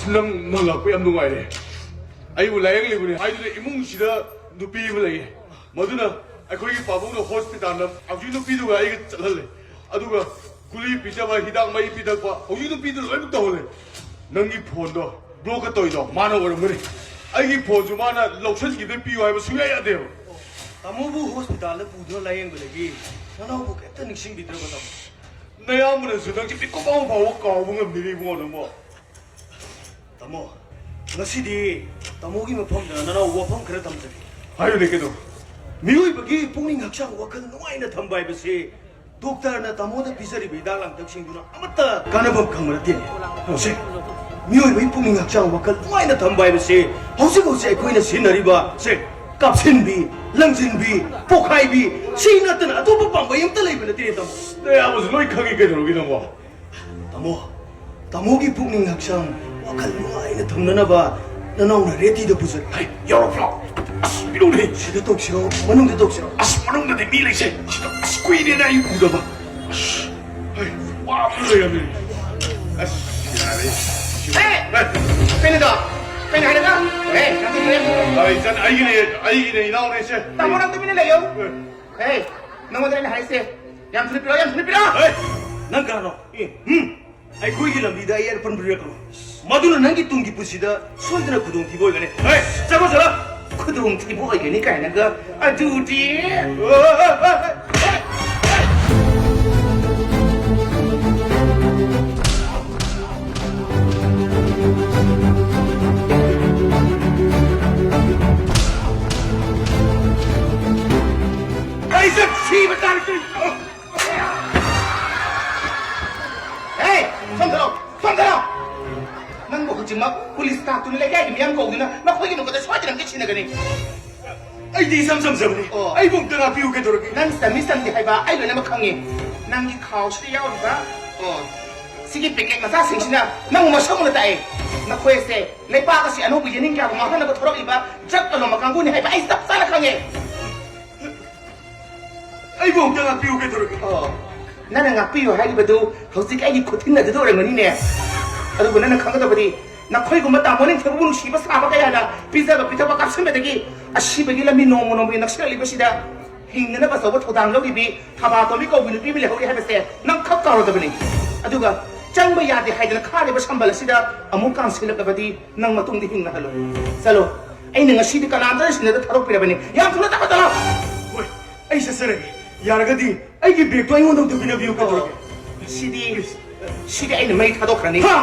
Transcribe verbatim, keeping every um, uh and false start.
ꯅꯪ ꯅꯪ ꯂꯥꯛꯄ ꯌꯥꯝ ꯅꯨꯡꯉꯥꯏꯔꯦ꯫ ꯑꯩꯕꯨ ꯂꯥꯌꯦꯡꯂꯤꯕꯅꯦ ꯍꯥꯏꯗꯨꯅ ꯏꯃꯨꯡꯁꯤꯗ ꯅꯨꯄꯤ ꯑꯃ ꯂꯩꯌꯦ꯫ ꯃꯗꯨꯅ ꯑꯩꯈꯣꯏꯒꯤ ꯄꯥꯕꯨꯡꯅ ꯍꯣꯁꯄꯤꯇꯥꯜꯗ ꯍꯧꯖꯤꯛ ꯅꯨꯄꯤꯗꯨꯒ ꯑꯩꯒ ꯆꯠꯍꯜꯂꯦ꯫ ꯑꯗꯨꯒ ꯒꯨꯂꯤ ꯄꯤꯖꯕ, ꯍꯤꯗꯥꯛ ꯃꯍꯤ ꯄꯤꯊꯛꯄ, ꯍꯧꯖꯤꯛ ꯅꯨꯄꯤꯗꯨ ꯂꯣꯏꯅꯃꯛ ꯇꯧꯍꯜꯂꯦ꯫ ꯅꯪꯒꯤ ꯐꯣꯟꯗꯣ ꯕ꯭ꯂꯣꯛꯀ ꯇꯧꯔꯤꯗꯣ ꯃꯥꯅ ꯑꯣꯏꯔꯝꯒꯅꯤ꯫ ꯑꯩꯒꯤ ꯐꯣꯟꯁꯨ ꯃꯥꯅ ꯂꯧꯁꯤꯟꯈꯤꯕꯗꯩ ꯄꯤꯌꯨ ꯍꯥꯏꯕ ꯁꯨꯡꯌꯥ ꯌꯥꯗꯦꯕ꯫ ꯇꯥꯃꯣꯕꯨ ꯍꯣꯁꯄꯤꯇꯥꯜꯗ ꯄꯨꯗꯨꯅ ꯂꯥꯌꯦꯡꯕꯗꯒꯤ ꯅꯅꯥꯎꯕꯨ ꯀꯩꯝꯇ ꯅꯤꯡꯁꯤꯡꯕꯤꯗ꯭ꯔꯕ, ꯇꯥꯃꯣ? ꯅꯌꯥꯝꯕꯅꯁꯨ ꯅꯪꯁꯦ ꯃꯤꯀꯨꯞ ꯑꯃ ꯐꯥꯎꯕ ꯀꯥꯎꯕ ꯉꯝꯗꯦꯅꯦ ꯏꯕꯨꯡꯉꯣ ꯅꯪꯕꯣ꯫ ꯇꯥꯃꯣ, ꯉꯁꯤꯗꯤ ꯇꯥꯃꯣꯒꯤ ꯃꯐꯝꯗ ꯅꯅꯥꯎ ꯋꯥꯐꯝ ꯈꯔ ꯊꯝꯖꯒꯦ꯫ ꯍꯥꯏꯌꯨꯅꯦ ꯀꯩꯅꯣ? ꯃꯤꯑꯣꯏꯕꯒꯤ ꯄꯨꯛꯅꯤꯡ ꯍꯛꯆꯥꯡ ꯋꯥꯈꯜ ꯅꯨꯡꯉꯥꯏꯅ ꯊꯝꯕ ꯍꯥꯏꯕꯁꯤ ꯗꯣꯛꯇꯔꯅ ꯇꯥꯃꯣꯗ ꯄꯤꯖꯔꯤꯕ ꯍꯤꯗꯥꯛ ꯂꯥꯡꯊꯛꯁꯤꯡꯗꯨꯅ ꯑꯃꯠꯇ ꯀꯥꯟꯅꯐꯝ ꯈꯪꯕ ꯅꯠꯇꯦꯅꯦ꯫ ꯁꯦ, ꯃꯤꯑꯣꯏꯕꯒꯤ ꯄꯨꯛꯅꯤꯡ ꯍꯛꯆꯥꯡ ꯋꯥꯈꯜ ꯅꯨꯡꯉꯥꯏꯅ ꯊꯝꯕ ꯍꯥꯏꯕꯁꯤ ꯍꯧꯖꯤꯛ ꯍꯧꯖꯤꯛ ꯑꯩꯈꯣꯏꯅ ꯁꯤꯖꯤꯟꯅꯔꯤꯕ, ꯁꯦ, ꯀꯥꯞꯁꯤꯟꯕꯤ, ꯂꯪꯁꯤꯟꯕꯤ, ꯄꯣꯈꯥꯏꯕꯤ, ꯁꯤ ꯅꯠꯇꯅ ꯑꯇꯣꯞꯄ ꯄꯥꯝꯕꯩ ꯑꯝꯇ ꯂꯩꯕ ꯅꯠꯇꯦꯅꯦ, ꯇꯥꯃꯣ꯫ ꯅꯌꯥꯝꯕꯁꯨ ꯂꯣꯏ ꯈꯪꯉꯤ ꯀꯩꯗꯧꯔꯒꯦ ꯅꯪꯕꯣ? ꯇꯥꯃꯣ, ꯇꯥꯃꯣꯒꯤ ꯄꯨꯛꯅꯤꯡ ꯍꯛꯆꯥꯡ ꯋꯥꯈꯜ ꯅꯨꯡꯉꯥꯏꯅ ꯊꯝꯅꯅꯕ ꯅꯅꯥꯎꯅ ꯔꯦꯗꯤꯗ ꯄꯨꯖꯔꯤ꯫ ꯍꯩ, ꯌꯥꯎꯔꯛꯄ꯭ꯔꯣ? ꯑꯁ, ꯄꯤꯔꯛꯎꯅꯦ꯫ ꯁꯤꯗ ꯇꯧꯁꯤꯔꯣ? ꯃꯅꯨꯡꯗ ꯇꯧꯁꯤꯔꯣ? ꯑꯁ, ꯃꯅꯨꯡꯗꯗꯤ ꯃꯤ ꯂꯩꯁꯦ꯫ ꯁꯤꯗ, ꯑꯁ, ꯀꯨꯏꯔꯦꯅ ꯑꯩ ꯎꯗꯕ꯫ ꯑꯁ, ꯍꯩ, ꯋꯥ ꯑꯃ ꯂꯩꯔꯝꯃꯦ꯫ ꯑꯁ, ꯌꯥꯔꯦ꯫ ꯍꯦ! ꯍꯦ! ꯀꯩꯅꯣꯗꯣ? ꯀꯩꯅꯣ ꯍꯥꯏꯔꯒ? ꯍꯦ, ꯅꯪ ꯍꯦ! ꯑꯩ ꯆꯠ-, ꯑꯩꯒꯤꯅꯦ, ꯑꯩꯒꯤꯅꯦ, ꯏꯅꯥꯎꯅꯦ ꯁꯦ꯫ ꯇꯥꯃꯣ, ꯅꯪ ꯇꯨꯃꯤꯟꯅ ꯂꯩꯌꯣ꯫ ꯍꯦ꯫ ꯍꯦ, ꯅꯉꯣꯟꯗ ꯑꯩꯅ ꯍꯥꯏꯁꯦ, ꯌꯥꯝ ꯊꯨꯅ ꯄꯤꯔꯛꯑꯣ, ꯌꯥꯝ ꯊꯨꯅ ꯄꯤꯔꯛꯑꯣ! ꯍꯦ! ꯅꯪ ꯀꯅꯥꯅꯣ? ꯑꯦ, ꯎꯝ꯫ ꯑꯩꯈꯣꯏꯒꯤ ꯂꯝꯕꯤꯗ ꯑꯌꯦꯠ ꯑꯄꯟ ꯄꯤꯔꯛꯀꯅꯨ꯫ ꯃꯗꯨꯅ ꯅꯪꯒꯤ ꯇꯨꯡꯒꯤ ꯄꯨꯟꯁꯤꯗ ꯁꯣꯏꯗꯅ ꯈꯨꯗꯣꯡꯊꯤꯕ ꯑꯣꯏꯒꯅꯤ꯫ ꯍꯦ! ꯆꯠꯂꯣ, ꯆꯠꯂꯣ! ꯈꯨꯗꯣꯡꯊꯤꯕ ꯑꯣꯏꯒꯅꯤ ꯀꯥꯏꯅꯒ ꯑꯗꯨꯗꯤ꯫ ꯑꯩꯁꯦ ꯁꯤꯕ ꯇꯥꯔꯦ ꯀꯩꯅꯣ꯫ ꯍꯦ! ꯁꯣꯝꯗꯔꯣ! ꯁꯣꯝꯗꯔꯣ! ꯅꯪꯕꯨ ꯍꯧꯖꯤꯛꯃꯛ ꯄꯨꯂꯤꯁ ꯇꯥꯛꯇꯨꯅ ꯂꯩꯀꯥꯏꯒꯤ ꯃꯤꯌꯥꯝ ꯀꯧꯗꯨꯅ ꯅꯈꯣꯏꯒꯤ ꯅꯨꯄꯥꯗ ꯁꯣꯏꯗꯅ ꯑꯃꯨꯛ ꯁꯤꯟꯅꯒꯅꯤ꯫ ꯑꯩꯗꯤ ꯏꯆꯝ ꯆꯝꯖꯕꯅꯤ꯫ ꯑꯣ꯫ ꯑꯩꯕꯨ ꯑꯝꯇ ꯉꯥꯛꯄꯤꯌꯨ ꯀꯩꯗꯧꯔꯒꯦ? ꯅꯪ ꯆꯝꯃꯤ ꯆꯝꯗꯦ ꯍꯥꯏꯕ ꯑꯩ ꯂꯣꯏꯅꯃꯛ ꯈꯪꯉꯤ꯫ ꯅꯪꯒꯤ ꯈꯥꯎꯁꯤꯗ ꯌꯥꯎꯔꯤꯕ, ꯑꯣ, ꯁꯤꯒꯤ ꯄꯦꯀꯦꯠ ꯃꯆꯥꯁꯤꯡꯁꯤꯅ ꯅꯪꯕꯨ ꯃꯁꯛ ꯃꯨꯟꯅ ꯇꯥꯛꯑꯦ꯫ ꯅꯈꯣꯏ ꯑꯁꯦ ꯂꯩꯄꯥꯛ ꯑꯁꯤ ꯑꯅꯧꯕ ꯌꯦꯅꯤꯡ ꯀꯌꯥꯕꯨ ꯃꯥꯡꯍꯟꯅꯕ ꯊꯣꯔꯛꯂꯤꯕ ꯗ꯭ꯔꯒ ꯂꯂꯣꯟꯕ ꯀꯥꯡꯕꯨꯅꯤ ꯍꯥꯏꯕ ꯑꯩ ꯆꯞ ꯆꯥꯅ ꯈꯪꯉꯦ꯫ ꯑꯩꯕꯨ ꯑꯃꯨꯛꯇ ꯉꯥꯛꯄꯤꯌꯨ ꯀꯩꯗꯧꯔꯒꯦ? ꯑꯣ, ꯅꯪꯅ ꯉꯥꯛꯄꯤꯌꯨ ꯍꯥꯏꯔꯤꯕꯗꯨ ꯍꯧꯖꯤꯛ ꯑꯩꯒꯤ ꯈꯨꯠꯊꯤꯟ ꯑꯗꯨꯗ ꯑꯣꯏꯔꯝꯒꯅꯤꯅꯦ꯫ ꯑꯗꯨꯕꯨ ꯅꯪꯅ ꯈꯪꯒꯗꯕꯗꯤ ꯅꯈꯣꯏꯒꯨꯝꯕ ꯇꯥꯃꯣ ꯅꯤꯡꯊꯧꯕꯨ ꯅꯨꯡꯁꯤꯕ ꯁꯥꯕ ꯀꯌꯥꯅ ꯄꯤꯖꯕ ꯄꯤꯊꯛꯄ ꯀꯥꯞꯁꯤꯟꯕꯗꯒꯤ ꯑꯁꯤꯕꯒꯤ ꯂꯝꯕꯤ ꯅꯣꯡꯃ ꯅꯣꯡꯃꯒꯤ ꯅꯛꯁꯤꯜꯂꯛꯂꯤꯕꯁꯤꯗ ꯍꯤꯡꯅꯅꯕ ꯑꯆꯧꯕ ꯊꯧꯗꯥꯡ ꯂꯧꯔꯤꯕꯤ ꯊꯕꯥꯇꯣꯝꯕꯤ ꯀꯧꯕꯤ ꯅꯨꯄꯤ ꯑꯃ ꯂꯩꯍꯧꯔꯤ ꯍꯥꯏꯕꯁꯦ ꯅꯪ ꯈꯛ ꯀꯥꯎꯔꯗꯕꯅꯤ꯫ ꯑꯗꯨꯒ ꯆꯪꯕ ꯌꯥꯗꯦ ꯍꯥꯏꯗꯅ ꯈꯥꯔꯤꯕ ꯁꯝꯕꯜ ꯑꯁꯤꯗ ꯑꯃꯨꯛ ꯀꯥꯟꯁꯤꯜꯂꯛꯂꯕꯗꯤ ꯅꯪ ꯃꯇꯨꯡꯗ ꯍꯤꯡꯅꯍꯜꯂꯣꯏ꯫ ꯆꯠꯂꯣ, ꯑꯩꯅ ꯉꯁꯤꯗꯤ ꯀꯅꯥꯝꯇ ꯁꯤꯟꯅꯗ ꯊꯥꯗꯣꯛꯄꯤꯔꯕꯅꯤ꯫ ꯌꯥꯝ ꯊꯨꯅ ꯇꯞꯅ ꯆꯠꯂꯣ꯫ ꯍꯣꯏ, ꯑꯩ ꯆꯠꯆꯔꯒꯦ꯫ ꯌꯥꯔꯒꯗꯤ ꯑꯩꯒꯤ ꯕꯦꯒꯇꯣ ꯑꯩꯉꯣꯟꯗ ꯑꯝꯇ ꯄꯤꯅꯕꯤꯌꯨ ꯀꯩꯗꯧꯔꯒꯦ? ꯁꯤꯗꯤ, ꯁꯤꯗꯤ ꯑꯩꯅ ꯃꯩ ꯊꯥꯗꯣꯛꯈ꯭ꯔꯅꯤ꯫ ꯍꯥ?